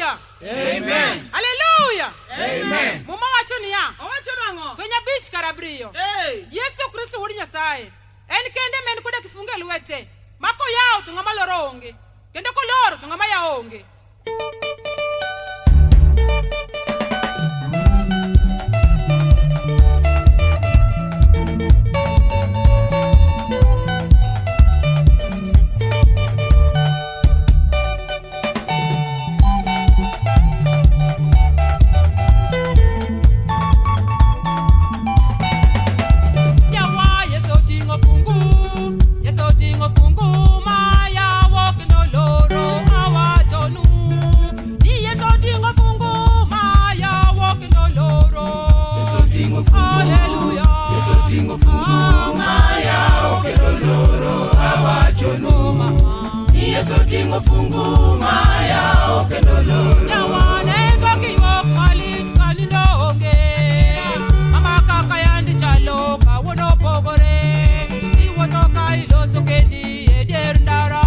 Haleluya! Amen. Haleluya! Amen. Muma wacho niya, Owacho nang'o? Fweny 5:7. Hey. Yesu Kristo wuod Nyasaye en kende ma en koda kifungu e lwete ma koyawo to ng'ama loro onge kendo koloro to ng'ama yawo onge. Yawa Yesu oting'o fungu, Yesu oting'o fungu ma yawo kendo loro awachonu. Ni Yesu oting'o fungu ma yawo kendo loro. Yesu oting'o fungu. Haleluya. Yesu oting'o fungu ma yawo kendo loro awachonu. Ni Yesu oting'o fungu ma yawo kendo loro. Yawa nego giywak malich ka nindo onge. Mama kaka yandi chalo kawuono opogore. Iwuotho ka iloso kendi e dier ndara.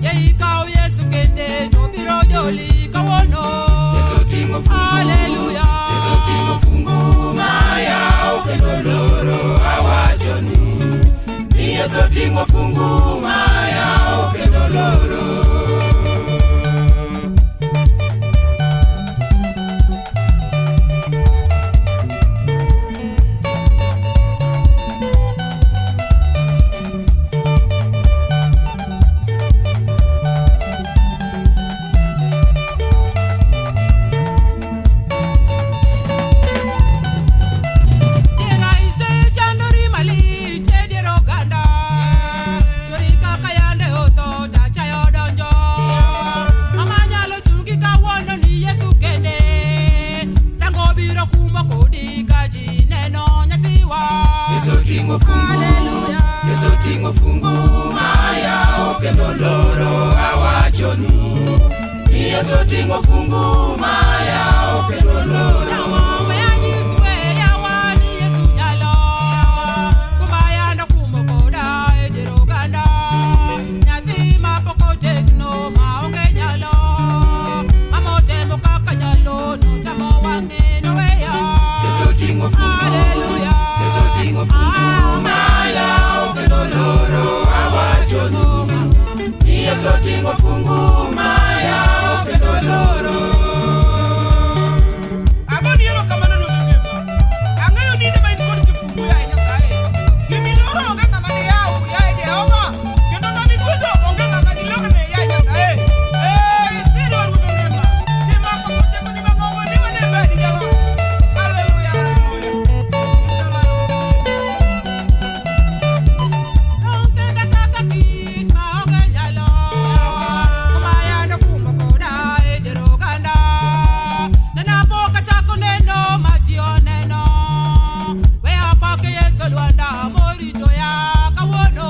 Yie ikaw Yesu kende to biro joli kawuono. Yesu oting'o fungu. Haleluya. Yesu oting'o fungu ma yawo kendo loro awachonu. Ni Yesu oting'o fungu ma yawo kendo loro. Diera isechandori malich e dier oganda. Chwori kaka yande otho tachayo odonjo. Mama nyalo chungi kawuono ni Yesu kende. Sango biro kumo kodi ka ji neno nyathiwa. Yesu oting'o fungu. Haleluya. Yesu oting'o fungu ma yawo kendo loro awachonu. Ni Yesu oting'o fungu ma yawo kendo loro. Yawa we anyiswe yawa ni Yesu nyalo. Kuma yando kumo koda e dier oganda. Nyathi mapok otegno maonge nyalo. Mama otemo kaka nyalo notamo wang'e noweya. Yesu oting'o fungu. Haleluya. Yesu oting'o fungu ma yawo kendo loro awachonu. Ni Yesu oting'o fungu ma yawo kendo loro. Agoni erokamano Ruoth ngima. Ang'eyo ni in ema in kod kifungu yaye Nyasaye. Gimiloro onge ng'ama diyaw yaye Jehova. Kendo ng'ama igwedho onge ng'ama dilorne yaye Nyasaye. Ee, isirwa Ruoth ngima. Kimako kod tekoni mang'ongo ni wane badi jaloch. Haleluya, haleluya. Kenda kaka kich maonge nyalo. Kuma yando kumo koda e dier oganda. Nena pok achako neno ma ji oneno. We apake Yesu lwanda morito ya kawuono.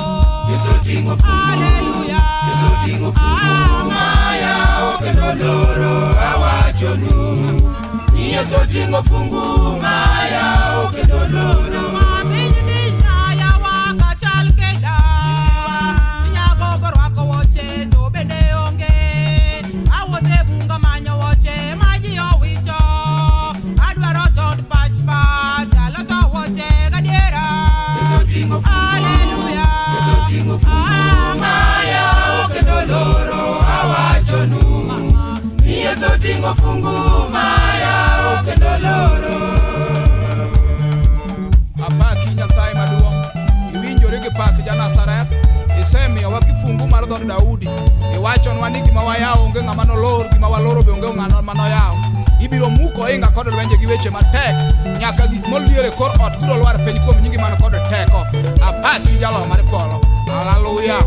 Yesu oting'o fungu. Haleluya. Yesu oting'o fungu ma yawo kendo loro awachonu. Ni Yesu oting'o fungu ma yawo kendo loro. Ma piny dinya yawa ka chal keda. Chunya gombo rwako wuoche to bende onge. Awuotho e bunga manyo wuoche ma ji owito. Adwaro tond pach pach aloso wuoche gadiera. Yesu oting'o fungu. Haleluya. Yesu oting'o fungu ma yawo kendo loro awachonu. Ni Yesu oting'o fungu ma yawo kendo loro. Apaki Nyasaye maduong', iwinjori gi pak ja-Nazareth, isemiyowa kifungu mar dhood Daudi. Iwachonwa ni gima wayawo onge ng'ama nolor, gima waloro be onge ng'ama noyaw. Ibiro muko ohinga kod lwenje gi weche matek, nyaka gik molier e kor ot biro lwar piny kuom nyingi man kod teko. Apaki jalo mar polo. Haleluya.